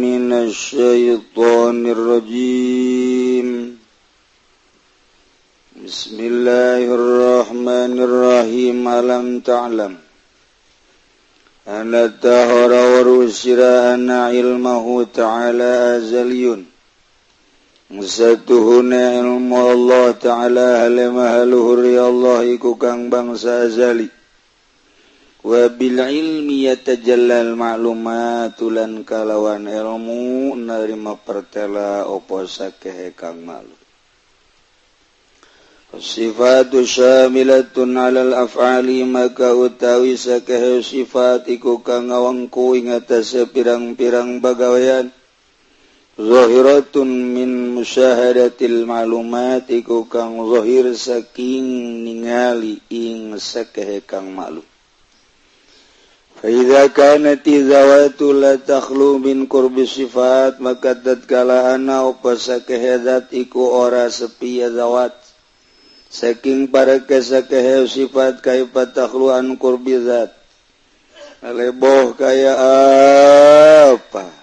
minasyaitonir rajim. Bismillahirrahmanirrahim. Alam ta'lam anna tahara wa rusira anna ilmahu ta'ala azaliyun. Satuhuna ilmu Allah ta'ala halemahaluhur ya Allah iku kang bangsa azali. Wa bil ilmi yatajallal ma'lumatu lan kalawan ilmu narima pertela opo sakehe kang maklum. Sifatu syamilatun 'alal af'ali maka utawi sakehe sifat iku kang ngawangku ing atase pirang-pirang bagawean. Zahiratun min musyahadatil ma'lumat iku kang zahir saking ningali ing sakehe kang maklum. Fa idza kanati zawatu la takhlu min qurbi sifat maka tatkala ana opo sakehe zat iku ora sepi ya zawat saking para kesakehe sifat kaifa takhlu an qurbi zat leboh kaya apa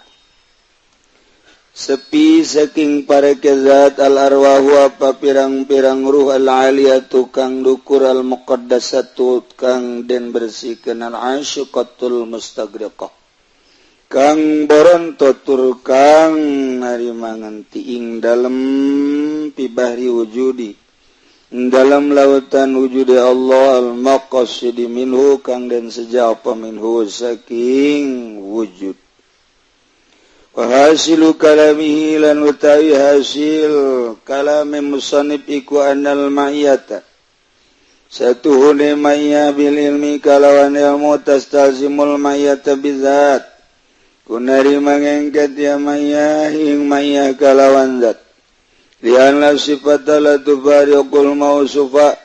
sepi saking para kezat al arwahu apa pirang-pirang ruh al aliyatu kang dukur al muqaddasatu kang den bersihkeun al asyiqatul mustagriqah kang boronto tur kang narima nganti ing dalem pibahri wujudi dalam lautan wujud Allah al-maqasidi minhu kang den seja apa minhu saking wujud. Wa hasilu kalamihi lan utawi hasil kalame musannif iku annal ma'iyata satuhune ma'iyah bil ilmi kalawan ilmu tastazimul ma'iyata bizat kunari mangengket ya ma'iyah ing ma'iyah kalawan zat. Lianla sifat la tufariqul mausufa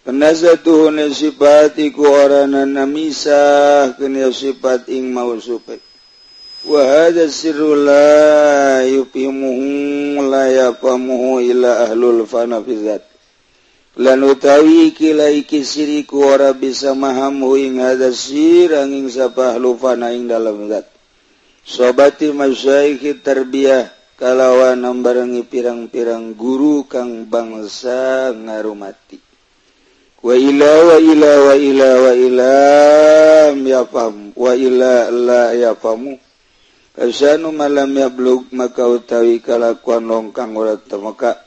penazatuhune sifat iku orana namisah kena sifat ing mausufa. Wa hadza sirru la yufimuhu la yafamuhu illa ahlul fana fi zat. Lan utawi iki iki siriku ora bisa mahamu ing hadza sir angin sapa ahlu fana ing dalam zat. Sobati masyayikh tarbiyah kalawan nambarengi pirang-pirang guru kang bangsa ngarumati. Wa ila wa ila wa ila wa ila yafham wa ila la yafhamu. Kasanu malam yablug maka utawi kalakuan longkang ora temeka.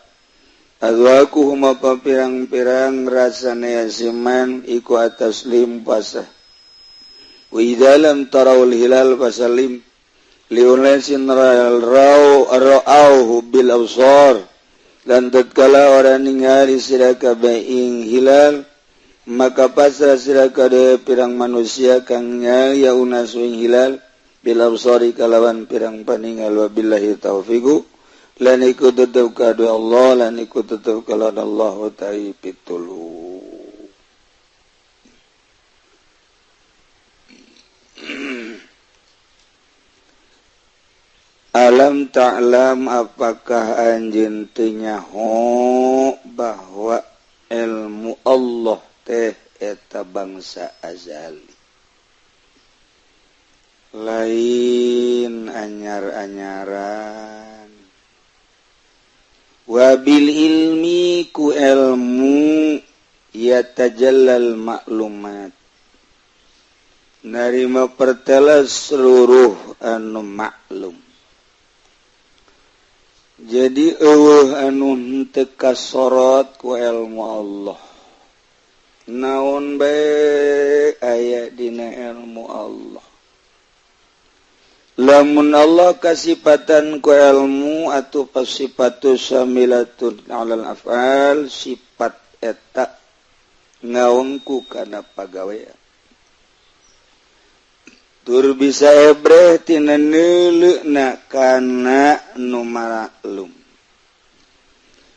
Azwakuhum apa pirang-pirang rasane asiman iku atas lim pasah. Wa idza lam tarawul hilal fasalim liunasin ra'au ra'auhu bil absar lan tatkala ora ningali sira kabeh ing hilal maka pasrah sira kabeh pirang manusia kang nyali ya unasu ing hilal bil absari kalawan pirang paningal. Wabillahi taufiqu lan iku tetep kadu Allah lan iku tetep kalawan Allah ta'ala pitulu. Alam ta'lam apakah anjeun teu nyaho bahwa ilmu Allah teh eta bangsa azali lain anyar-anyaran. Wabil ilmi ku ilmu yatajallal maklumat narima pertela seluruh anu maklum. Jadi eueuh anu henteu kasorot ku ilmu Allah. Naon bae aya dina ilmu Allah. Lamun Allah kasipatan ku ilmu atau pasipatu syamilatun 'alal af'al sifat eta ngaongku kana pagawean. Tur bisa ebreh tina neuleuna kana nu maklum.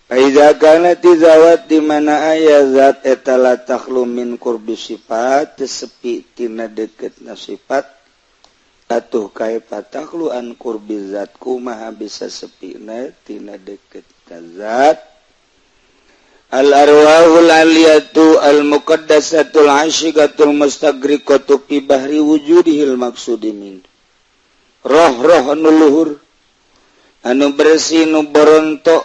Fa kanat zawat di mana aya zat eta la takhlu min qurbi sifat sepi tina deketna sifat atuh kaifa takhlu an qurbi zat kumaha bisa sepina tina deketna zat. Al arwahul aliyatu al muqaddasatul asyiqatul mustagriqatu fi bahri wujudihil maksudi min. Roh-roh anu luhur, anu bersih, nu boronto,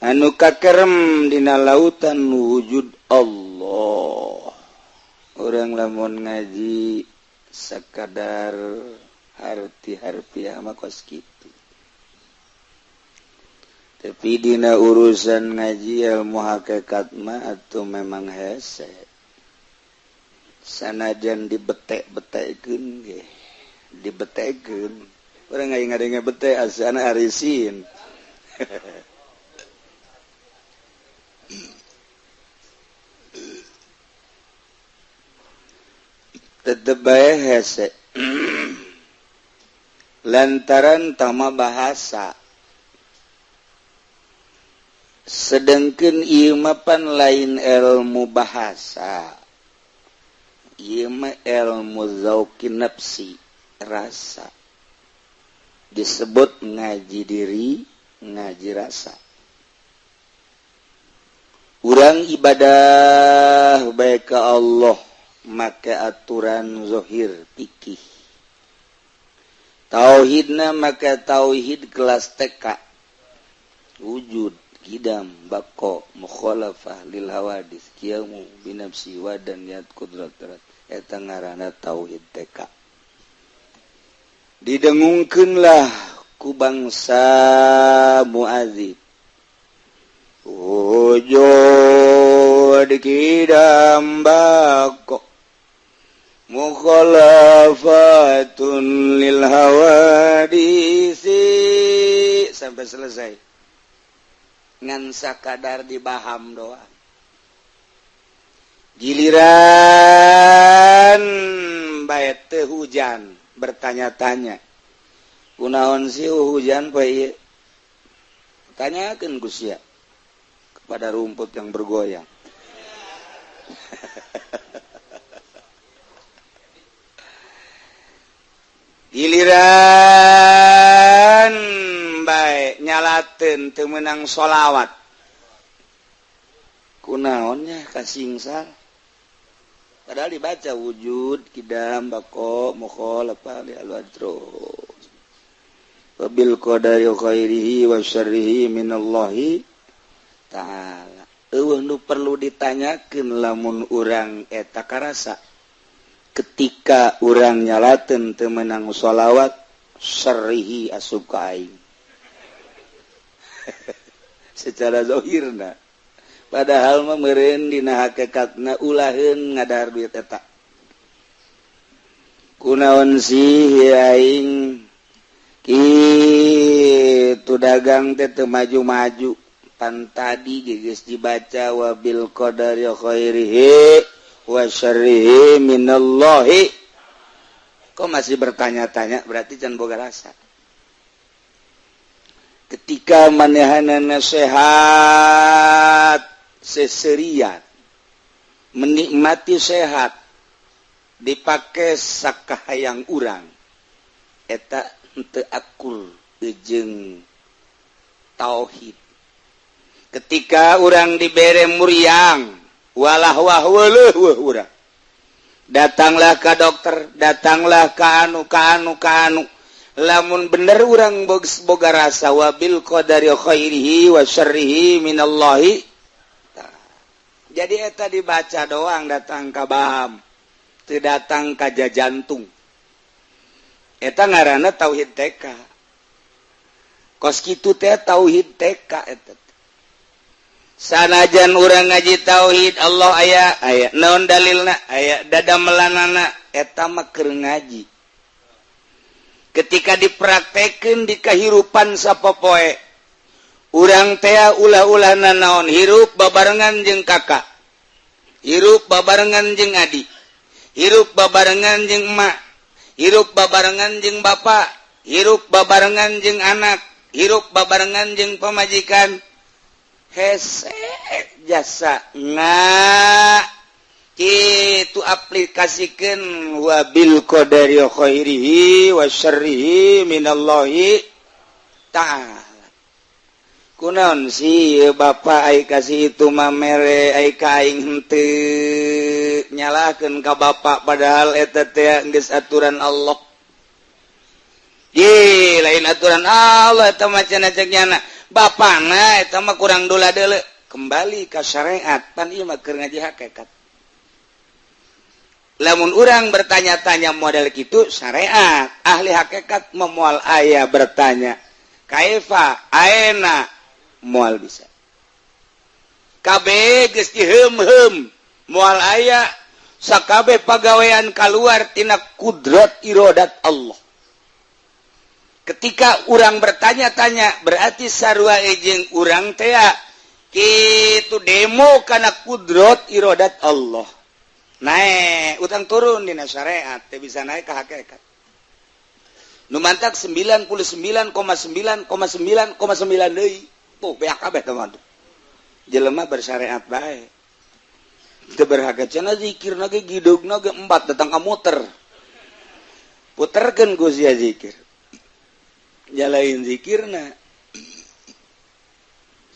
anu kakerem dina lautan wujud Allah. Urang lamun ngaji sakadar harti harfiah mah kos kitu, tapi dina urusan ngaji ilmu hakikat mah atuh memang hese, sanajan dibetek-betekeun ge dibetekeun. Urang aing ngadenge bete asana arisin. Tetep bae hese lantaran tama bahasa. Sedengkeun ieu mah pan lain ilmu bahasa, ieu mah ilmu zauqin nafsi, rasa. Disebut ngaji diri, ngaji rasa. Urang ibadah bae ka Allah make aturan zahir fikih. Tauhidna make tauhid kelas TK. Wujud, kidam, bako, mukhalafah lil hawadis, qiyamu binafsi wa dan niat kudrat. Eta ngaranna tauhid TK. Didengungkeunlah ku bangsa muadzib. Wujud kidam bako mukhalafatun lil hawadisi sampai selesai. Ngan sakadar dibaham doang. Giliran bae teu hujan bertanya-tanya, kunaon sih hujan poe ieu? Tanyakeun ku sia kepada rumput yang bergoyang. Giliran bae nyalateun teu meunang sholawat, kunaonnya kasingsal. Padahal dibaca wujud kidam bako mukhalafah li al-adros wabil qadari khairihi wa syarrihi minallahi ta'ala. Eueuh nu perlu ditanyakeun lamun urang eta karasa ketika urang nyalateun teu meunang sholawat, syarrihi asup ka aing. Secara zahirna, padahal mah meureun dina hakikatna ulaheun ngadahar duit eta. Kunaon sih aing kitu dagang teh teu maju-maju, pan tadi geus dibaca wabil qadari khairihi wa syarrihi minallahi. Kok masih bertanya-tanya, berarti can boga rasa. Ketika manehanana sehat seserian, menikmati sehat dipakai sakahayang urang, eta henteu akur jeung tauhid. Ketika urang dibere muriang, walah wah weuleuh weuh urang, datanglah ka dokter, datanglah ka anu ka anu ka anu. Lamun bener urang boga rasa wabil qadari khairihi wa syarrihi minallahi. Jadi eta dibaca doang datang ka baham, teu datang ka jajantung. Eta ngaranna tauhid TK. Kos kitu teh tauhid TK eta. Sanajan urang ngaji tauhid Allah aya, aya naon dalilna, aya dadamelanana, eta mah keur ngaji. Ketika dipraktekeun di kahirupan sapopoe, urang teh ulah-ulah nanaon hirup babarengan jeung kakak, hirup babarengan jeung adik, hirup babarengan jeung emak, hirup babarengan jeung bapak, hirup babarengan jeung anak, hirup babarengan jeung pamajikan. Hese jasa nga itu aplikasikan wabil qadari khairihi wa syarrihi minallahi ta'ala. Kunaon sih bapak ai kasih itu mah mere ai ka aing henteu nyalahkeun ka bapak, padahal eta teh geus aturan Allah. Ye, lain aturan Allah eta mah cenah cek nyana. Bapana eta mah kurang dola deule. Kembali ke syariat, pan ieu mah keur ngaji hakikat. Lamun urang bertanya-tanya model gitu syariat, ahli hakikat memual aya bertanya kaifa aena moal bisa. Kabeh geus diheum-heum, moal aya sakabeh pagawean keluar tina kudrat irodat Allah. Ketika urang bertanya-tanya berarti sarua jeung urang tea kitu demo karena kudrat irodat Allah. Naik utang turun dina syariat teh bisa naik ke hakikat. Nu mantak 99,9,9,9 deui. Tuh beak kabeh teman. Jelema bersyariat bae. Teu berhakikat cenah zikir ge gidugna ge empat datang ka muter. Puterkeun ku sia zikir. Jalain zikirna.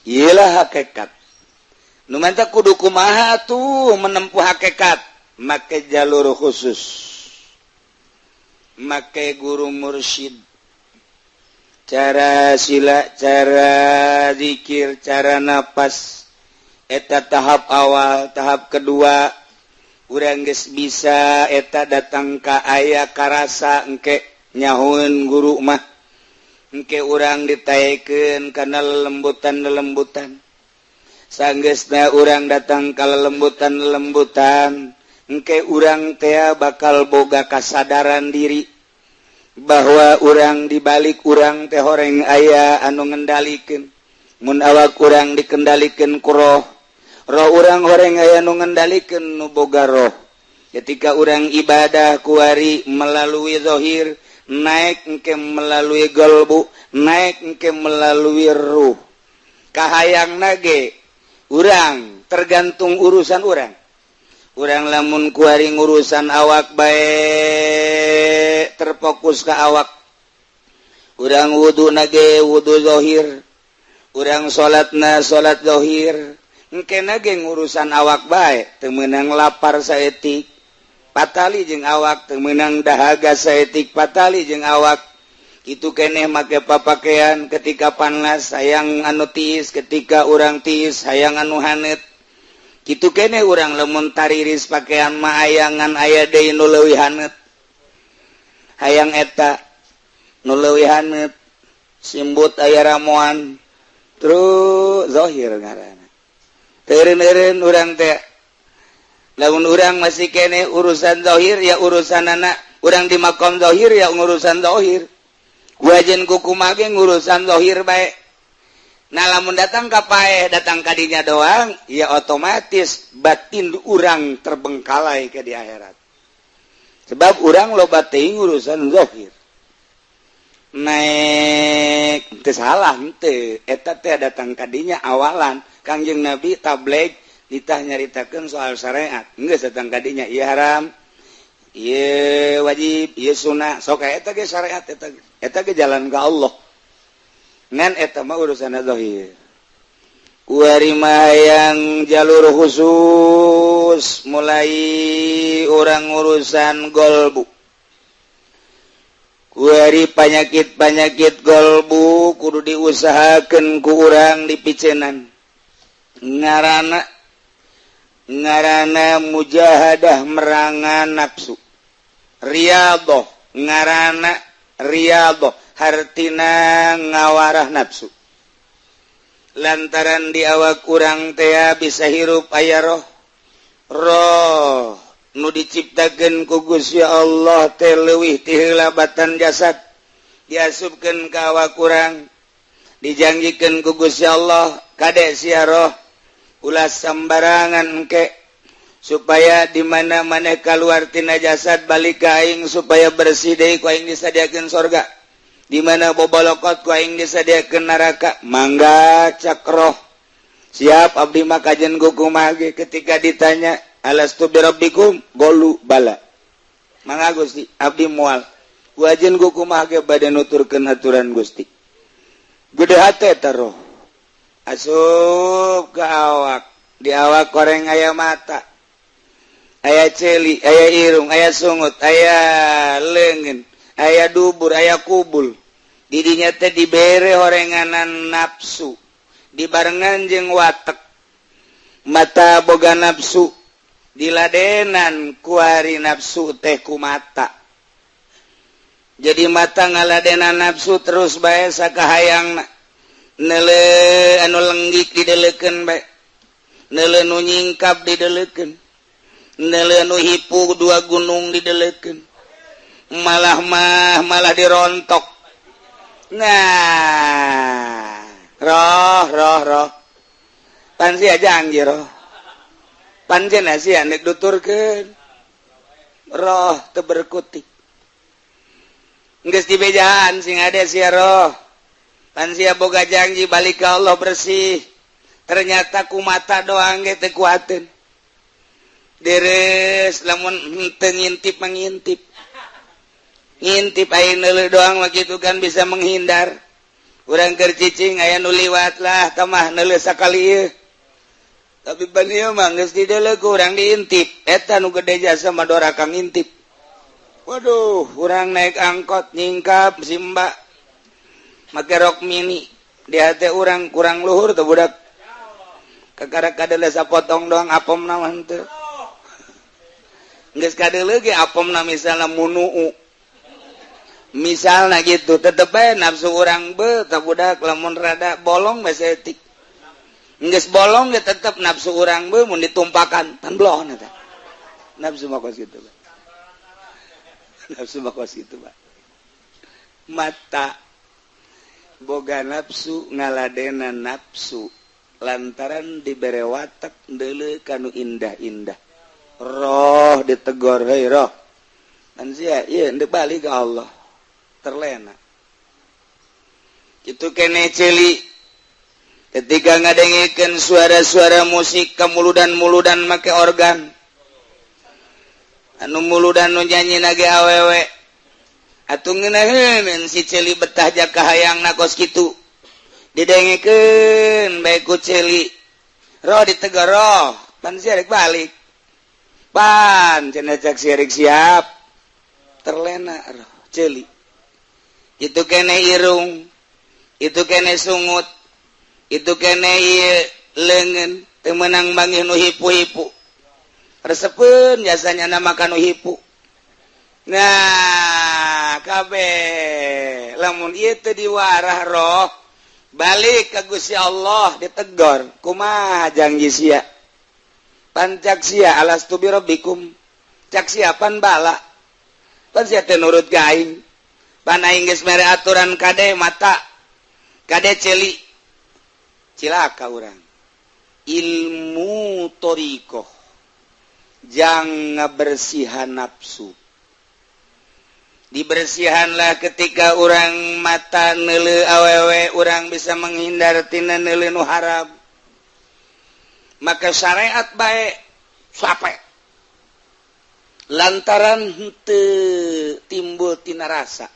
Iyalah hakikat. Nu mantak kudu kumaha tuh menempuh hakikat? Make jalur khusus. Make guru mursyid. Cara sila, cara zikir, cara napas. Eta tahap awal, tahap kedua urang geus bisa eta datang ka aya karasa engke nyahueun guru mah. Engke urang ditaekeun kana lelembutan-lelembutan. Sanggeusna urang datang ka lelembutan-lelembutan, engke urang tea bakal boga kasadaran diri bahwa urang dibalik urang teh horeng aya anu ngendalikeun. Mun awak urang dikendalikeun ku roh, roh urang horeng aya nu ngendalikeun nu boga roh. Ketika urang ibadah kuari melalui zohir, naik engke melalui golbu, naik engke melalui ruh. Kahayang nage urang tergantung urusan urang. Urang lamun kuari ngurusan awak bae terfokus ke awak. Urang wudu nage wudu zohir, urang salatna salat zohir. Engke nage ngurusan awak bae, teu meunang lapar saetik patali jeung awak, teu meunang dahaga saetik patali jeung awak. Itu keneh make papakaian ketika panas hayang anu tiis, ketika urang tiis hayang anu hanet. Kitu keneh urang lamun tariris pakaian mah ayangan aya deui nu leuwih hanet, hayang eta nu leuwih hanet, simbut aya ramuan. Terus zahir ngaranna teureun-eureun urang teh. Lamun urang masih kene urusan zahir ya urusan anak urang di makom zahir ya urusan zahir, wajen kuku mage ngurusan zahir bae. Nah, lamun datang ka paeh, datang ka dinya doang ya otomatis batin urang terbengkalai ke di akhirat, sebab urang loba teuing urusan zahir. Naik teu salah henteu eta teh datang ka dinya awalan. Kangjeng Nabi tabligh ditah nyaritakeun soal syariat, geus datang ka dinya ieu haram, ieu wajib, ieu sunah, sok eta ge syariat, eta eta ge jalan ka Allah. Ngan eta mah urusan zahir. Kuari mah yang jalur khusus mulai orang urusan golbu. Kuari panyakit-panyakit golbu kudu diusahakeun ku urang dipicenan. Ngarana ngarana mujahadah merangan nafsu. Riyadhah ngarana riyadhah hartina ngawarah nafsu. Lantaran di awak urang tea bisa hirup aya roh, roh nu diciptakeun ku Gusti Allah teh leuwih ti heula batan jasad, diasupkeun ka awak urang, dijanjikeun ku Gusti Allah, kade sia roh ulah sembarangan engke, supaya di mana-mana keluar tina jasad balik ka aing supaya bersih deui ku aing disadiakeun sorga, di mana bobolokot ku aing disadiakeun neraka. Mangga cak roh, siap abdi mah kajen kumaha ge. Ketika ditanya alastu birabbikum, qalu bala, mangga Gusti, abdi moal wajen kumaha ge bade nuturkeun aturan Gusti. Gede hate eta roh asup ke awak. Di awak koreng aya mata, aya celi, aya irung, aya sungut, aya leungeun. Aya dubur, aya kubul. Didinya teh dibere horenganan nafsu dibarengan jeung watek. Mata boga nafsu, diladenan kuari nafsu teh ku mata. Jadi mata ngaladenan nafsu terus bae sakahayangna. Neule anu lenggik dideleukeun bae, neule nu nyingkap dideleukeun, neule nu hipu dua gunung dideleukeun, malah mah malah dirontok. Nah, roh roh roh pan sia janji roh, pan cenah sia nek duturkeun roh teu berkutik. Geus dibejaan sing ada sia roh, pan sia boga janji balik ke Allah bersih. Ternyata ku mata doang ge teu kuateun. Deres lamun henteu ngintip, mengintip ngintip aya neuleuh doang mah kitu kan bisa menghindar. Urang keur cicing aya nu liwat lah tamah neuleuh sakali ieu. Tapi ban ieu mah geus dideuleu ku urang diintip. Eta nu gede jasa mah doraka ngintip. Waduh, urang naik angkot nyingkap si mbak make rok mini. Di hati urang kurang luhur tuh budak. Kakara kadeuleuh sapotong doang, apomna mah henteu. Geus kadeuleuh ge apomna misalna munuu. Misalnya gitu, tetep bae nafsu urang be tah budak. Lamun rada bolong bae saeutik, geus bolong ge tetep nafsu urang be. Mun ditumpakan pan blon eta nafsu mah kos kitu, Pak. Nafsu mah kos kitu, Pak. Mata boga nafsu, ngaladena nafsu lantaran dibere watak deuleu kanu indah-indah. Roh ditegor, "Hei roh, kan sia ieu ndek balik ke Allah." Terlena itu kene celi ketika ngadengekeun suara-suara musik, kemuludan-muludan make organ, anu muludan nu nyanyi nage awewe atuh ngeunaheun. Si celi betah jaka hayangna kos kitu, didengekeun bae ku celi. Roh ditegur, "Roh, pan sia rek balik, pan cenah cak sia rek siap." Terlena roh celi. Itu kene irung, itu kene sungut, itu kene ieu leungeun. Teu meunang manggih nu hipu-hipu, resepeun jasanya nama kanu hipu. Nah, kabeh lamun ieu teu diwarah, roh balik ke Gusti Allah ditegor, "Kumaha janji sia? Pan cak sia alastu birabbikum, cak sia pan bala, pan sia teh nurut ka aing, pan aing geus mere aturan." Kade mata, kade celi, cilaka urang. Ilmu torikoh jang ngabersihan nafsu. Dibersihanlah ketika orang mata neuleuh awewe, orang bisa menghindar tina neuleuh nu haram. Maka syariat baik sampai lantaran henteu timbul tina rasa,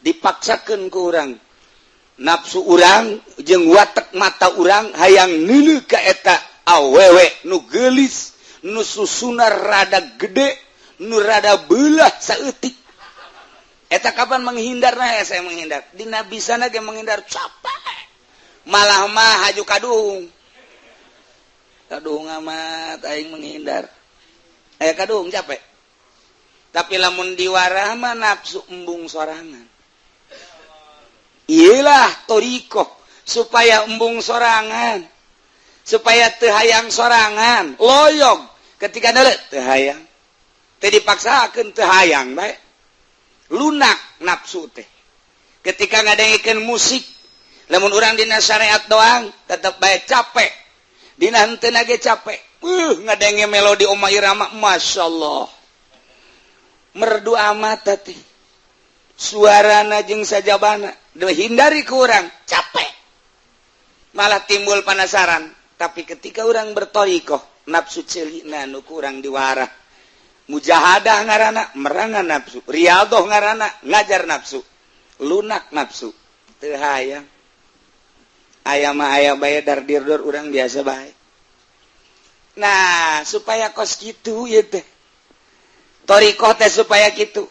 dipaksakan ke orang nafsu urang jeung watek mata urang hayang neuleuh ka eta awewe nu geulis, nu susuna rada gede, nu rada belah saeutik. Eta kapan menghindar? Nah, saya menghindar dina bisa ge menghindar capek, malah mah haju kadung kadung amat aing menghindar aya kadung capek. Tapi lamun diwarah mah nafsu embung sorangan. Iyalah torikoh supaya embung sorangan, supaya teu hayang sorangan. Loyog ketika neuleuh teu hayang, teu dipaksakeun, teu hayang bae, lunak nafsu teh. Ketika ngadengekeun musik, lamun urang dina syariat doang tetep bae capek, dina henteu ge capek. Ngadenge melodi Oma Irama, Masya Allah, merdu amat teh suarana jeung sajabana. Hindari ku urang capek, malah timbul penasaran. Tapi ketika orang bertorikoh, nafsu celina nu kurang diwarah. Mujahadah ngarana merangan nafsu, riyadhoh ngarana ngajar nafsu, lunak nafsu, teu hayang. Aya mah aya bae, dar dirdur urang biasa bae. Nah, supaya kos kitu ieu teh torikoh teh, supaya kitu.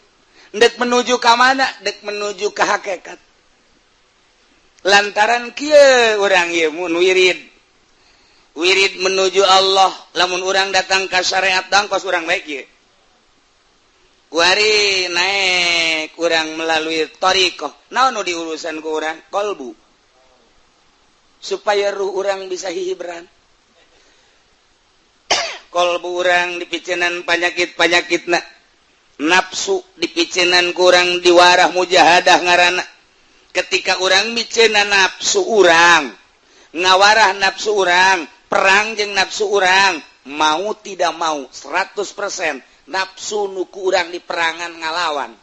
Dek menuju ka mana? Dek menuju ke hakikat. Lantaran kieu urang ieu mun wirid. Wirid menuju Allah, lamun urang datang ka syariat dangkos urang baik ieu. Kuari naik urang melalui thariqah. Naon nu diurusan ku urang? Kolbu. Supaya ruh urang bisa hihibran. Kolbu urang dipicenan panyakit-panyakitna. Nafsu dipicenan kurang diwarah mujahadah ngaranna. Ketika urang micena nafsu urang, ngawarah nafsu urang, perang jeung nafsu urang, mau tidak mau 100% nafsu nu ku urang di perangan ngalawan.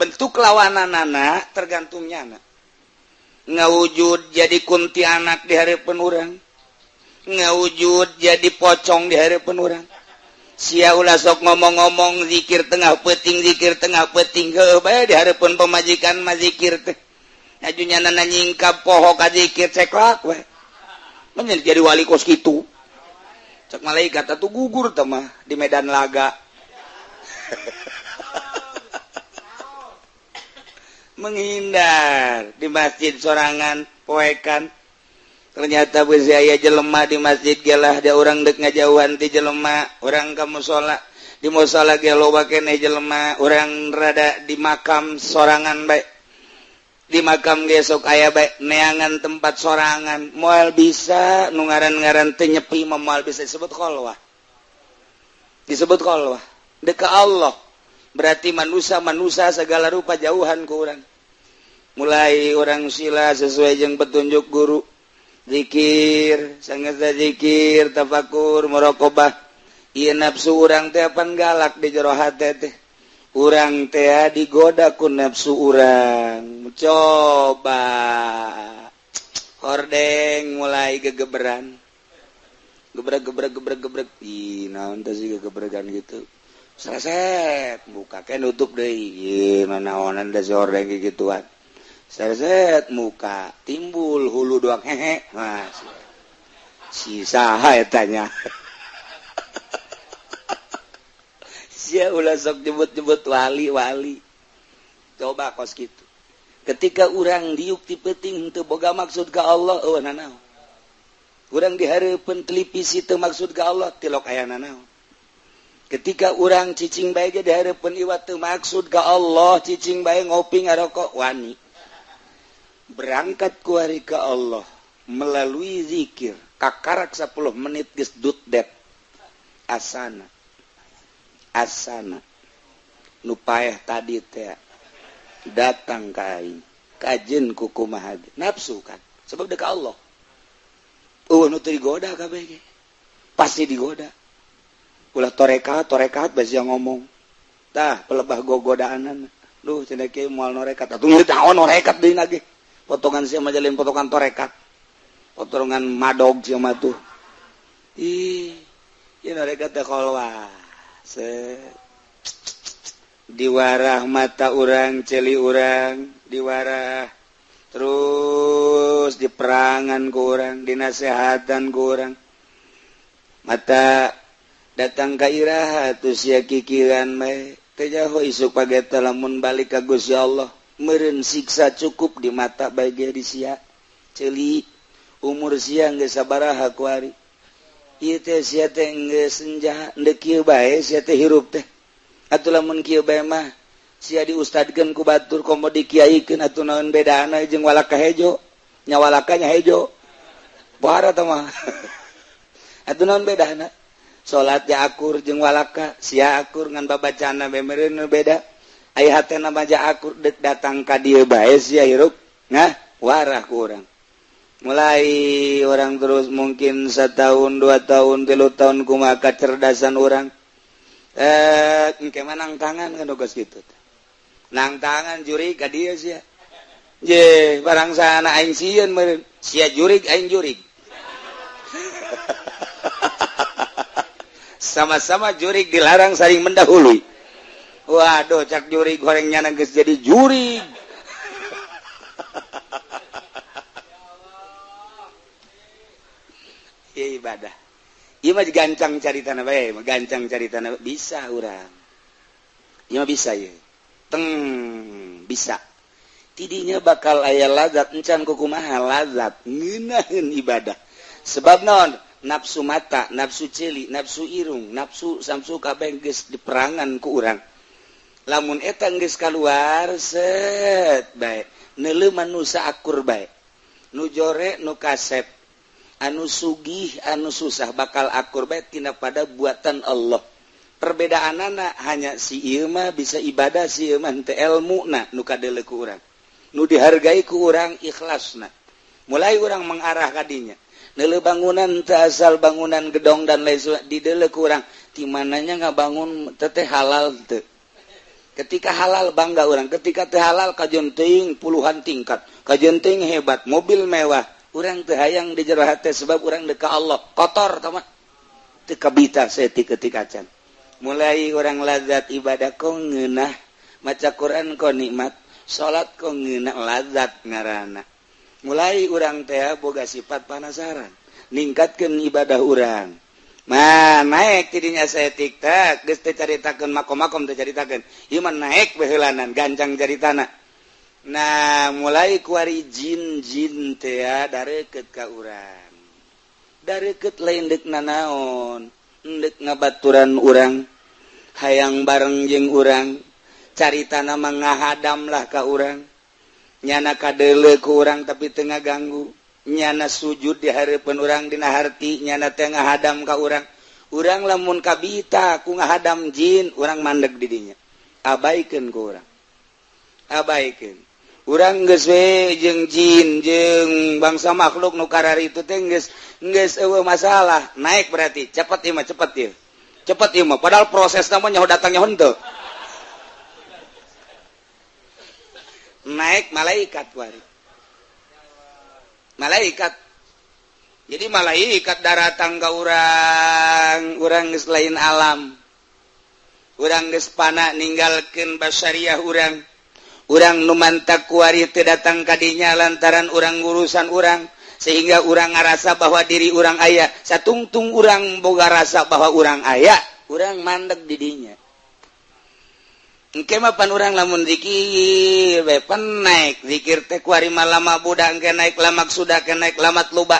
Bentuk lawananana tergantung nyana. Ngawujud jadi kuntianak di hareupeun urang, ngawujud jadi pocong di hareupeun urang. Sia ulah sok ngomong-ngomong zikir tengah peuting, zikir tengah peuting, heueuh bae di hareupeun pamajikan mah zikir teh. Aju nyana nyingkap poho ka zikir ceklak we. Menjadi jadi wali kos kitu. Cek malaikat atuh gugur teh mah di medan laga. Menghindar di masjid sorangan poekan. Ternyata beusi aya jelema di masjid gelah dia urang deuk ngajauhan ti jelema, urang ka musala, di musala ge loba keneh jelema, urang rada di makam sorangan bae. Di makam ge sok aya bae neangan tempat sorangan, moal bisa nu ngaran-ngaran teu nyepi mah moal bisa disebut kholwah. Disebut kholwah. Deuk ka Allah. Berarti manusia-manusia segala rupa jauhan ku urang. Mulai urang sila sesuai jeung petunjuk guru. Zikir, sanggeus zikir, tafakur, muraqabah. Ieu nafsu urang teh pan galak di jero hate teh. Urang teh digoda ku nafsu urang. Coba hordeng mulai gegeberan. Gebrek gebrek gebrek gebrek. Ih, naon teh sih gegebregan gitu. Sreset, muka ke nutup deui. Ih, nanaonan teh si hordeng gituan. Sreset muka timbul hulu doang hehe. Mas. Si saha eta nya. Sia ulah sok nyebut-nyebut wali-wali. Coba kos kitu. Ketika urang diuk ti peuting teu boga maksud ka Allah, eueuh nanaon. Urang dihareupeun televisi teu maksud ka Allah, tilok aya nanaon. Ketika urang cicing bae ge dihareupeun iwat teu maksud ka Allah, cicing bae ngopi ngarokok wani. Berangkat kuari ke Allah melalui zikir kakarak 10 menit geus dut det asana asana nu paeh tadi teh datang ka aing kajeun ku kumaha nafsu kan sebab deuk ka Allah eueuh nu teu digoda kabeh ge pasti digoda ulah torekat torekat basi ngomong tah pelebah gogodaanan duh cenah kieu moal norekat atuh naon norekat deui na ge potongan sia mah jalin potongan torekat potongan madog sia mah tuh ih ieu norekat teh kholwah diwarah mata urang celi urang diwarah terus diperangan ku urang dinasehatan ku urang mata datang ka iraha tuh sia kikiran bae teu jaho isuk pageta lamun balik ka Gusti Allah meureun siksa cukup di mata bae ge di sia ceuli umur sia geus sabaraha kuari ieu teh sia teh geus senja deuk kieu bae sia teh hirup teh atuh lamun kieu bae mah sia diustadkeun ku batur komo dikiaikeun atuh naon bedana jeung walaka hejo nya walaka nya hejo pohara teh mah atuh naon bedana salat ja akur jeung walaka sia akur ngan babacana bae meureun beda aya hatena mah ja akur deuk datang ka dieu bae sia hirup nah warah ku urang mulai orang terus mungkin setahun 2 tahun 3 tahun kumaha kecerdasan orang engke mah nang tangan kan geus kitu nang tangan jurig ka dieu sia je barang sana aing sieun meureun sia jurig aing jurig sama-sama jurig dilarang saling mendahului. Waduh cak jurig goreng nyana geus jadi jurig. Ieu ibadah. Ieu mah gancang caritana bae, gancang caritana bisa urang. Ieu mah bisa ieu. Teng bisa. Tidinya bakal aya lazat encan kukumaha lazat ngeunaheun ibadah. Sebab naon? Nafsu mata, nafsu ceuli, nafsu irung, nafsu samsu kabeh geus diperangan ku urang. Lamun eta geus kaluar set bae, neuleuh manusa akur bae. Nu jore nu kasep, anu sugih anu susah bakal akur bae tina pada buatan Allah. Perbedaanana hanya si ieu mah bisa ibadah, si ieu mah henteu elmuna nu kadeuleu ku urang. Nu dihargai ku urang ikhlasna. Mulai urang mengarah ka dinya. Neuleuh bangunan teu asal bangunan gedong dan lain sebagainya dideuleu ku urang. Ti mananya ngabangun teh halal teu. Ketika halal bangga urang, ketika teu halal kajeun teuing puluhan tingkat, kajeun teuing hebat, mobil mewah. Urang teu hayang di jero hate sebab urang deuk ka Allah. Kotor tah mah. Teu kabita saeutik ketika can. Mulai urang lazat ibadah kok ngeunah, maca Quran kok nikmat, salat kok ngeunah lazat ngaranna. Mulai urang teh boga sifat panasaran, ningkatkeun ibadah urang. Mah naik tidinya saeutik teh geus teu caritakeun makom-makom teu caritakeun. Ieu mah naik baheulanan gancang caritana. Nah, mulai kuari jin-jin teh dareukeut ka urang. Dareukeut lain deuk nanaon, deuk ngabaturan urang, hayang bareng jeung urang, caritana mah ngahadam lah ka urang. Nyana kadeuleu ku urang tapi teu ngaganggu. Nyana sujud di hareupeun urang dina harti, nyana teh ngahadam ka urang. Urang lamun kabita ku ngahadam jin, urang mandeg di dinya. Abaikeun ku urang. Abaikeun. Urang geus we jeung jin jeung bangsa makhluk nu kararitu teh geus geus eueuh masalah. Naik berarti cepet ieu mah, cepet ieu. Cepet ieu mah, padahal prosesna mah nyaho datangnya henteu. Naik malaikat wari. Malaikat. Jadi malaikat daratang ka urang, urang geus lain alam. Urang geus pana ninggalkeun basyariah urang. Urang nu mantak kuari teu datang ka dinya lantaran urang ngurusan urang sehingga urang ngarasa bahwa diri urang aya. Satungtung urang boga rasa bahwa urang aya, urang mandeg di dinya. Engke mah pan urang lamun zikir bae pan naik zikir teh kuari mah lama budak engke naik lamak sudah ke naik lamat luba.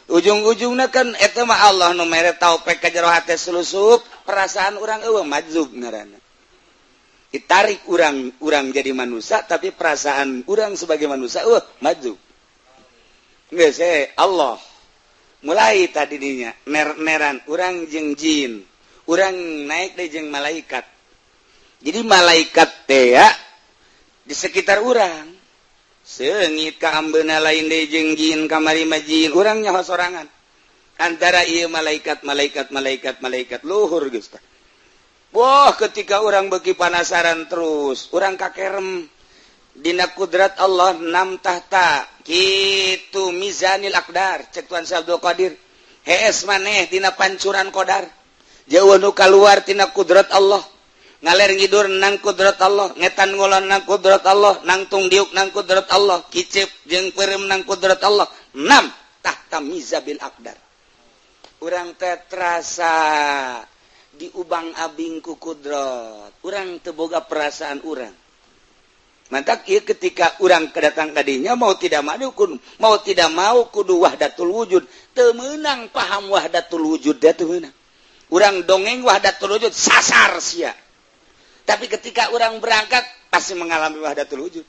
Ujung-ujungna kan eta mah Allah nu mere taufik ka jero hate sulusup, perasaan urang eueuh majzub ngaranna. Ditarik urang, urang jadi manusia tapi perasaan urang sebagai manusia eueuh majzub. Geus Allah. Mulai tadi dinya ner-neran urang jeung jin, urang naik deui jeung malaikat. Jadi malaikat teh ya di sekitar urang. Seungit ka ambeuna lain deui jeung jin kamari mah jin, urang nyaho sorangan. Antara ieu malaikat malaikat malaikat malaikat luhur geus tah. Wah, ketika urang beuki panasaran terus, urang kakerem dina kudrat Allah nam tahta kitu mizanil aqdar cek Tuan Syekh Abdul Qadir. Hees maneh dina pancuran qadar. Jauh nu kaluar tina kudrat Allah. Ngaler ngidur nang kudrat Allah, ngetan ngulon nang kudrat Allah, nangtung diuk nang kudrat Allah, kicep jeung peureum nang kudrat Allah. Nam tahta mizabil aqdar. Urang teh terasa diubang abing ku kudrat. Urang teu boga perasaan urang. Mantak ieu ketika urang kedatang kadinya mau tidak mau kudu, mau tidak mau kudu wahdatul wujud. Teu meunang paham wahdatul wujud teh teu meunang. Urang dongeng wahdatul wujud sasar sia. Tapi ketika orang berangkat pasti mengalami wahdatul wujud.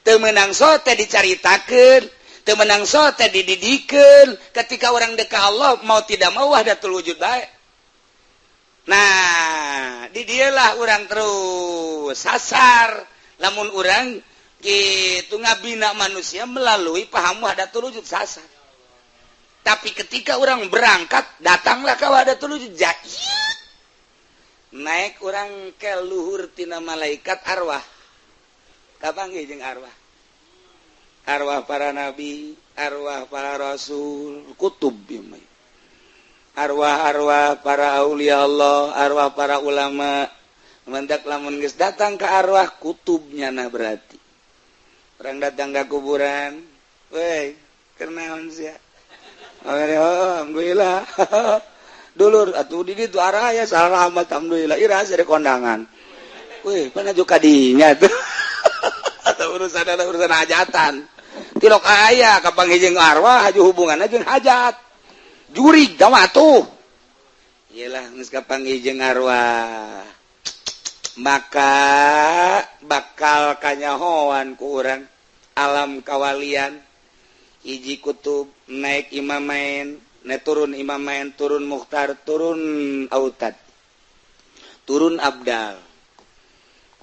Teu meunang sote dicaritakeun, teu meunang sote dididikeun. Ketika orang dekat Allah mau tidak mau wahdatul wujud bae. Nah, di dialah orang terus sasar. Lamun orang gitu ngabina manusia melalui paham wahdatul wujud sasar. Tapi ketika orang berangkat datanglah ke wahdatul wujud. Jai. Naik orang ke luhur tina malaikat arwah. Kapanggih jeung arwah. Arwah para nabi, arwah para rasul, kutub ieu mah. Arwah-arwah para aulia Allah, arwah para ulama. Mendak lamun geus datang ke arwah kutubnya nah berarti. Orang datang ke kuburan, weh, kenaon sia? Oh, alhamdulillah. Dulur atuh di ditu araya salamat alhamdulillah ira dari kondangan. Wih, pernah juga kadinya tuh. Atau urusan ada urusan hajatan. Tilok aya kapanggih jeung arwah haju hubunganna jeung hajat. Jurig gawa tuh. Iyalah geus kapanggih jeung arwah. Maka bakal kanyahoan ku urang alam kawalian. Hiji kutub naik imamain, naik turun imamain, turun mukhtar, turun autad. Turun abdal.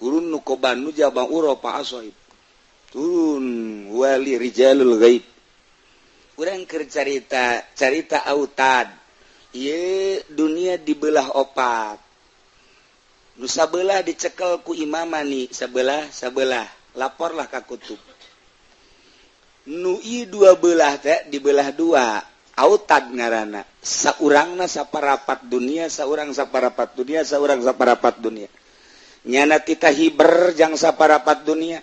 Turun nukoban nujabang uropa asoib. Turun wali rijalul gaib. Urang keur carita carita autad. Ieu dunia dibelah opat. Nu sabelah dicekel ku imamani, sabelah sabelah. Laporlah ka kutub. Nu ieu dua belah teh dibelah dua. Autad ngaranna. Saurangna saparapat dunia, saurang saparapat dunia, saurang saparapat dunia. Nyana tita hiber jang saparapat dunia,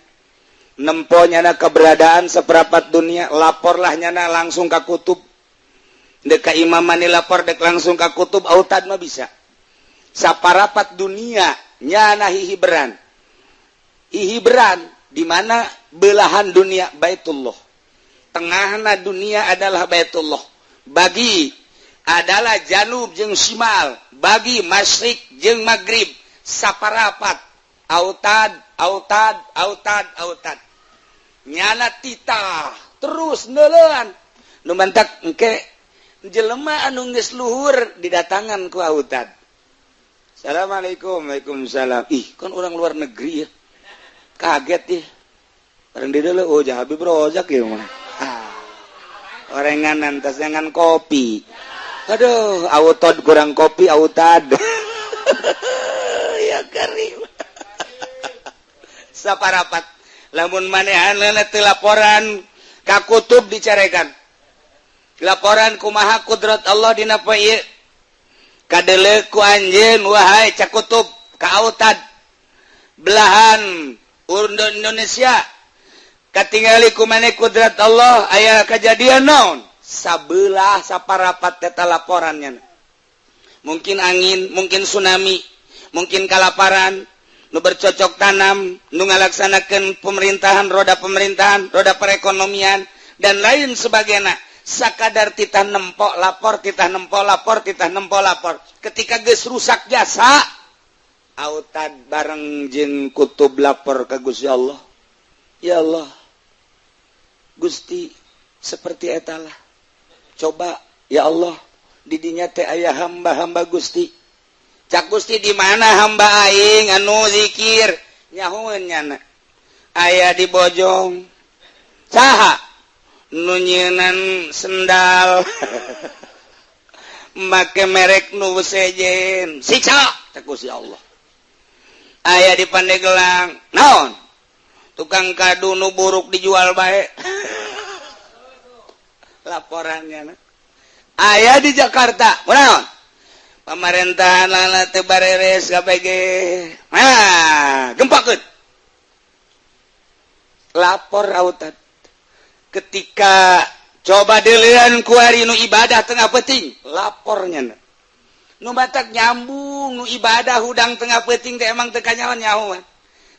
nempo nyana keberadaan seperapat dunia, laporlah nyana langsung ka kutub. Dek ka imamani lapor dek langsung ka kutub, autad mah bisa saparapat dunia nyana hihiberan. Hihiberan di mana belahan dunia Baitullah, tengahna dunia adalah Baitullah, bagi adalah janub jeung simal, bagi masyrik jeung maghrib. Saparapat autad autad autad autad nyana titah terus neuleun nu mantak engke jelema anu geus luhur didatangan ku autad. Assalamualaikum. Waalaikumsalam. Ih, kan orang luar negeri ya, kaget ya bareng di dulu. Oh, Habib Rozak ya mah. Orenganan tas jangan kopi. Aduh, autad kurang kopi autad. Ya karim. Saparapat lamun manehanna teu laporan ka kutub dicarekan. Laporan kumaha kudrat Allah dina poe ieu. Kadeleuk ku anjeun wahai cakutub ka autad belahan Indonesia. Katingali ku maneh kudrat Allah aya kajadian naon? Sabelah saparapat eta laporannya. Mungkin angin, mungkin tsunami, mungkin kalaparan, nu bercocok tanam, nu ngalaksanakeun pemerintahan, roda pemerintahan, roda perekonomian dan lain sebagainya. Sakadar titah nempok lapor, titah nempok lapor, titah nempok lapor. Ketika geus rusak jasa, autad bareng jeung kutub lapor ka Gusti Allah. Ya Allah, Gusti seperti etalah. Coba ya Allah, didinya teh aya hamba-hamba Gusti. Cak Gusti di mana hamba aing anu zikir? Nyahoeun nyana. Aya di Bojong. Saha? Nu nyeunan sendal. Make merek nu sejen. Siksa cak Gusti Allah. Aya di Pandeglang. Naon? Tukang kadu nu buruk dijual bae. Laporannya nah. Aya di Jakarta. Naon? Pemerintahan lala teu bareres KPG. Nah, gempakeun. Lapor autad. Ketika coba deuleun ku ari nu ibadah tengah peuting, lapornya. Nu batak nyambung nu ibadah hudang tengah peuting teh emang teu kanyahoan nyahoan.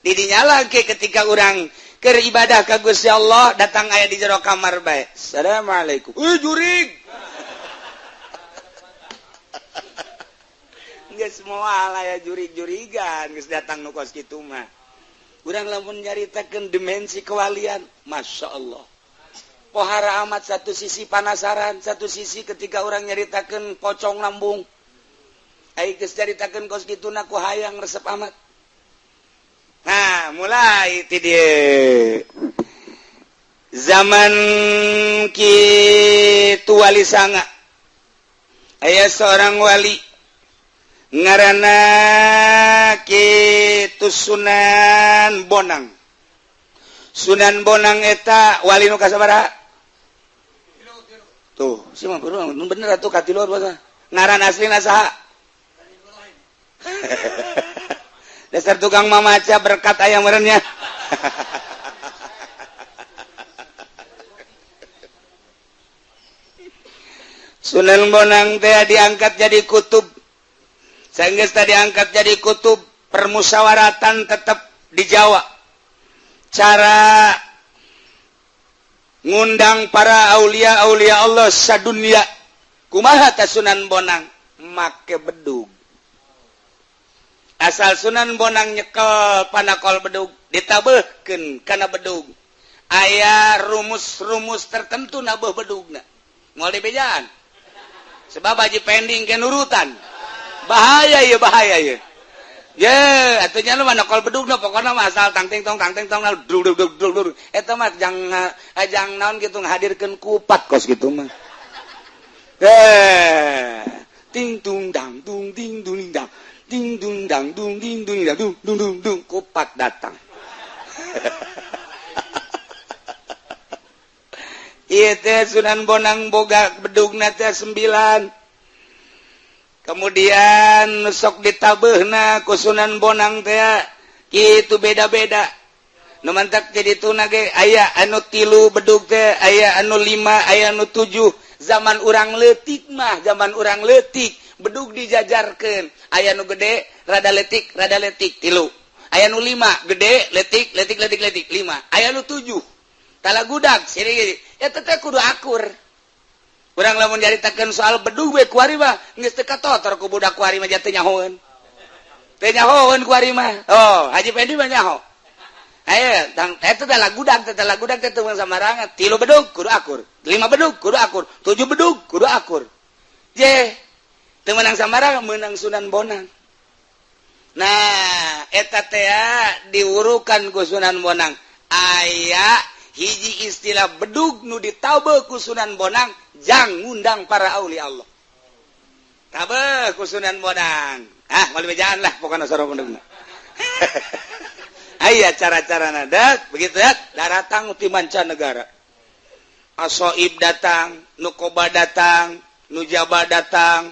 Di dinya lagi ketika urang keur ibadah ka Gusti Allah datang aya di jero kamar bae. Assalamualaikum. Jurig. Geus moal aya jurig-jurigan geus datang nu kos kitu mah. Urang lamun nyaritakeun dimensi kewalian, Masya Allah. Pohara amat satu sisi panasaran, satu sisi ketika orang nyaritakeun pocong lambung. Ai geus caritakeun kos kitu na ku hayang resep amat. Nah, mulai ti dieu. Zaman kitu wali sanga. Aya seorang wali ngaranna kitu Sunan Bonang. Sunan Bonang eta wali nu kasabaraha? Tuh, si mah bener atuh katilu bahasa. Ngaran aslina saha? Dasar tukang mamaca berkat ayam merenya. Sunan Bonang teh diangkat jadi kutub. Sanggeus tadi angkat jadi kutub, Permusyawaratan tetap di Jawa. Cara ngundang para aulia aulia Allah sadunia kumaha ta? Sunan Bonang make bedug. Asal Sunan Bonang nyekel panakol bedug, ditabehkeun kana bedug. Aya rumus-rumus tertentu nabeh bedugna, moal dibejaan sebab Haji pending ke nurutan. Bahaya ya, bahaya ya. Ye, atunya lu mana kol bedugna, pokoknya mah asal tang ting tong tang ting tong dug dug dug dug dug. Eta mah jang jang naon gitu, ngahadirkeun kupat kos gitu mah. Eh, ting tung dang dung ding dung dang ding dung dang dung ding dung dang dung dung dung dung, kupat datang. Ieu teh Sunan Bonang boga bedugna teh 9. Kemudian sok ditabehna ku Sunan Bonang teh kitu, beda-beda. Nu mantak jadi tuna ge aya anu tilu bedug teh, aya anu lima, aya anu tujuh. Zaman urang leutik mah, zaman urang leutik, bedug dijajarkeun, aya nu gede, rada letik, rada letik, tilu. Aya nu lima, gede, letik, letik, letik, letik, lima. Aya nu tujuh, talagudag sini. Eta teh kudu akur. Urang lamun nyaritakeun soal bedug we kuari mah geus teu katotor ku budak kuari mah, teu nyahoeun. Teu nyahoeun kuari mah. Oh, Haji Pendi mah nyaho. Ayo, tang eta teh lagudag teh, lagudag teh teu samarangan. Tilu bedug kudu akur, lima bedug kudu akur, tujuh bedug kudu akur. Je, teu meunang samarangan, meunang Sunan Bonang. Nah, eta teh diwurukan ku Sunan Bonang. Aya hiji istilah bedug nu ditabe ku Sunan Bonang jang ngundang para aulia Allah. Tabe ku Sunan Bonang. Ah, moal bejaan lah pokoknya sorong bedugna. Aya cara-cara nadak begitu ya, datang ti mancanegara. Asoib datang, Nukoba datang, Nujaba datang,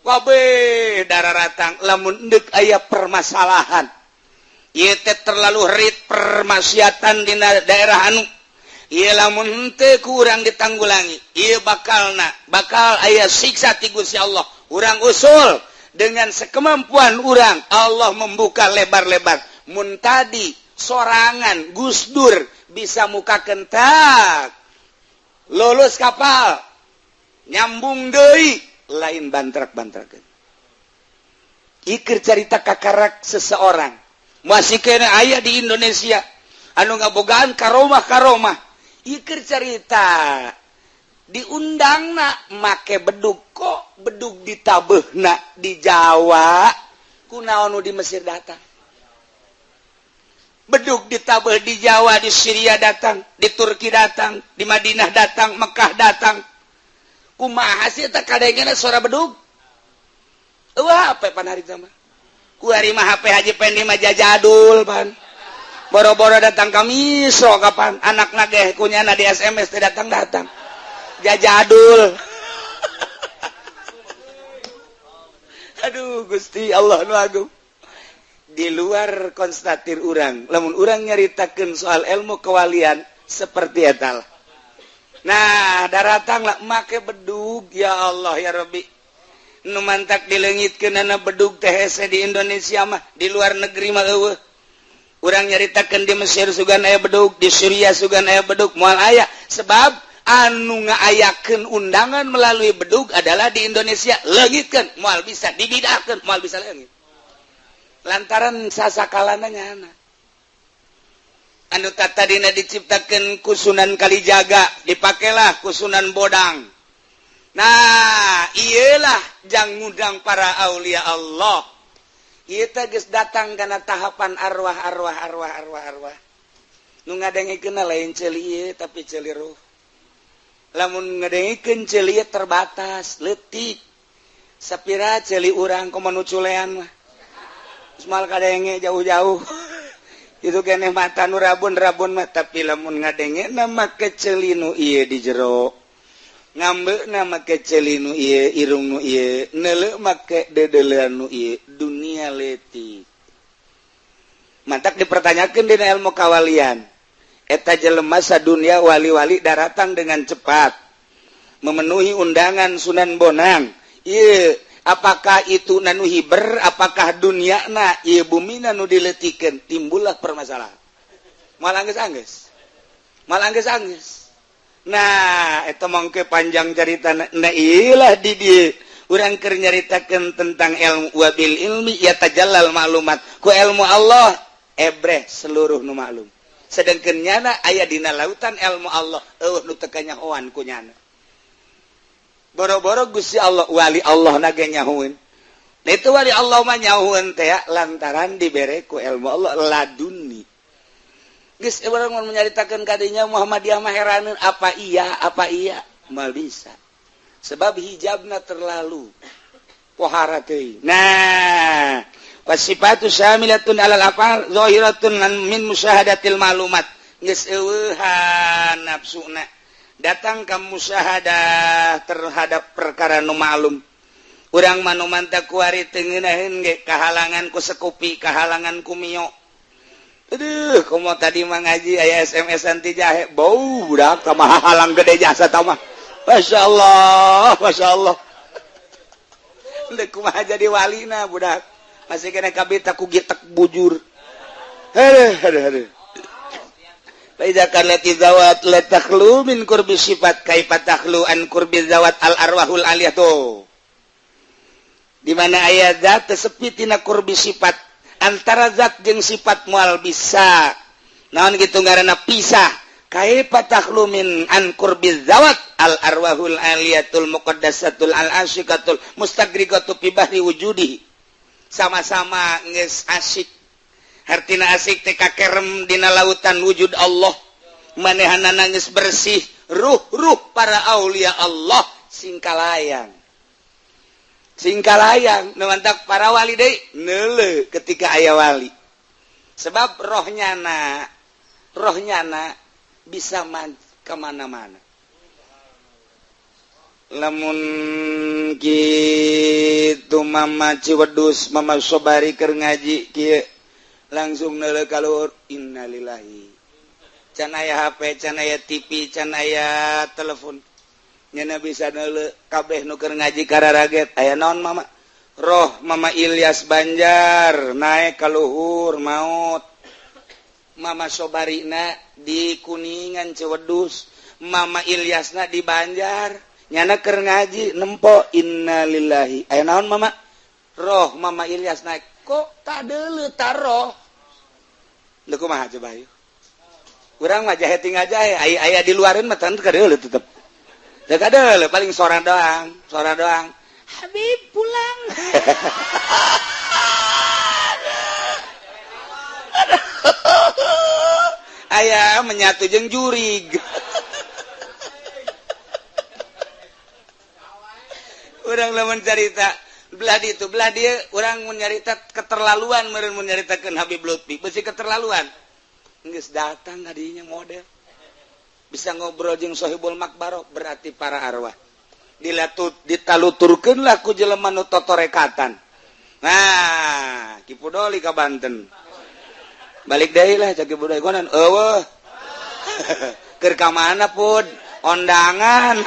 kabeh daratang lamun endek aya permasalahan. Ieu teh terlalu rit permaksiatan dina daerah anu. Ieu lamun henteu ku urang ditanggulangi, ieu bakalna bakal aya siksa ti Gusti Allah. Urang usul dengan sekemampuan urang, Allah membuka lebar-lebar. Mun tadi sorangan Gus Dur bisa muka kentak lulus kapal nyambung deui, lain bantrak-bantrakeun. Iker carita kakarak seseorang masih kena aya di Indonesia anu ngabogaan karomah-karomah. Iker carita diundang na make bedug, kok bedug ditabehna di Jawa, kunaon nu di Mesir datang? Bedug ditabeh di Jawa, di Syria datang, di Turki datang, di Madinah datang, Mekah datang. Kumaha sih eta kadengena suara bedug? Wah, HP pan hari mah. Ku hari mah HP Haji Pendi mah jajadul pan. Boro-boro datang ka Misro, kapan anak nageh kunyana di SMS teh datang-datang. Jajadul. Aduh, Gusti Allah nu agung. Di luar konstatir urang, lamun urang nyaritakeun soal ilmu kewalian seperti eta. Nah, daratang lah make bedug, ya Allah ya Rabbi. Nu mantak dileungitkeunana bedug teh hese di Indonesia mah, di luar negeri mah eueuh. Urang nyaritakeun di Mesir sugan aya bedug, di Syria sugan aya bedug, moal aya sebab anu ngaayakeun undangan melalui bedug adalah di Indonesia. Leungitkeun moal bisa, dibidahkeun moal bisa leungit. Lantaran sasakalana nyana anu tadina diciptakeun ku Sunan Kalijaga dipakailah ku Sunan Bonang. Nah, iyalah jang ngundang para aulia Allah. Ieu teh geus datang kana tahapan arwah arwah arwah arwah arwah. Nu ngadengikeun lain ceuli ieu, tapi ceuli ruh. Lamun ngadengikeun ceuli ieu terbatas, leutik. Sapira ceuli urang komo nu culean mah. Semal kadenge jauh-jauh. Itu keneh mata nu rabun-rabun mah, tapi lamun ngadenge nama keceli nu ieu di jero. Ngambe nama keceli nu ieu, irung nu ieu, neuleuh make dedelean nu ieu, dunia leutik. Mantak dipertanyakeun dina ilmu kawalian. Eta jelema sadunia wali-wali daratang dengan cepat memenuhi undangan Sunan Bonang. Ieu Apakah itu nanu hiber, apakah dunia na ieu bumi nu dileutikeun, timbullah permasalahan. Malah anggeus-anggeus. Malah anggeus-anggeus. Nah, eta mangke panjang carita. Nah, ilah di dieu urang keur nyaritakeun tentang ilmu. Wabil ilmi yatajallal maklumat, ku ilmu Allah ebreh seluruh nu maklum. Sedangkan nyana aya dina lautan ilmu Allah, euweuh nu teu kanyahoan ku nyana. Boro-boro Gusti Allah, wali Allah na ge nyahoeun. Nah, itu wali Allah mah nyahoeun teh lantaran dibere ku ilmu Allah laduni. Geus urang mun menyaritakeun kadinya Muhammadiyah mah heraneun, apa iya, apa iya, mal bisa. Sebab hijabna terlalu pohara teuing. Nah, wasifatu syamilatun alal afal zahiratun min musyahadatil maklumat. Geus eueuhan nafsuna datang ke musyahadah terhadap perkara nu maklum. Urang mah nu mantap kuari teu ngeunaheun ge, kahalangan ku sekupi, kahalangan ku mio. Aduh, komo tadi mah ngaji aya SMS anti jahe, bau budak mah halang gede jasa mah. Masya Allah, Masya Allah. Ndek kumaha jadi walina budak. Masih kena kabita ku gitek bujur. Aduh, aduh, aduh. Fa kanat zawat la takhlu min qurbi sifat, kaifa takhlu an qurbi zawat al arwahul aliyah tuh. Di mana aya zat sepi tina qurbi sifat, antara zat jeung sifat moal bisa naon gitu ngaranna pisah. Kaifa takhlu min an qurbi zawat al arwahul aliyatul muqaddasatul al asyiqatul mustagriqatu fi bahri wujudi. Sama-sama geus asyik, hartina asik teh kakerem dina lautan wujud Allah. Manehana nangis bersih, ruh-ruh para aulia Allah singkalayang singkalayang. Nu mantak para wali deui neuleu ketika aya wali, sebab rohnya na, rohnya na bisa kemana-mana. Lamun gitu Mama Ciwedus, Mama Sobari keur ngaji kieu, langsung neuleu kaluhur, innalillahi. Can aya HP, can aya TV, can aya telepon, nyana bisa neuleu kabeh nu keur ngaji kararaget. Aya naon, Mama? Roh Mama Ilyas Banjar naik ka luhur, maut. Mama Sobarina di Kuningan Ciwedus, Mama Ilyasna di Banjar. Nyana keur ngaji nempo, innalillahi. Aya naon, Mama? Roh Mama Ilyas naik. Kok tak deuleu taroh? Leu kumaha coba yuk? Urang mah jahe tinggal jahe, aya aya di luareun mah teu kadeuleu tetep. Teu kadeuleu, paling sora doang, sora doang. Habib pulang. Aya menyatu jeung jurig. Urang lamun carita belah di itu belah dia, urang mun nyarita keterlaluan meureun. Mun nyaritakeun Habib Lutfi beusi keterlaluan. Geus datang kadinya model bisa ngobrol jeung Sohibul Makbaro, berarti para arwah dilatut ditaluturkeun lah ku jelema nu totorekatan. Nah, Ki Pudoli ka Banten balik deui lah, cak Ki Pudoli konan eueuh keur ka mana pun ondangan.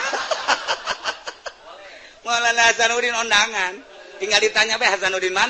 Maulana Hasanuddin ondangan, tinggal ditanya bae Hasanuddin mana.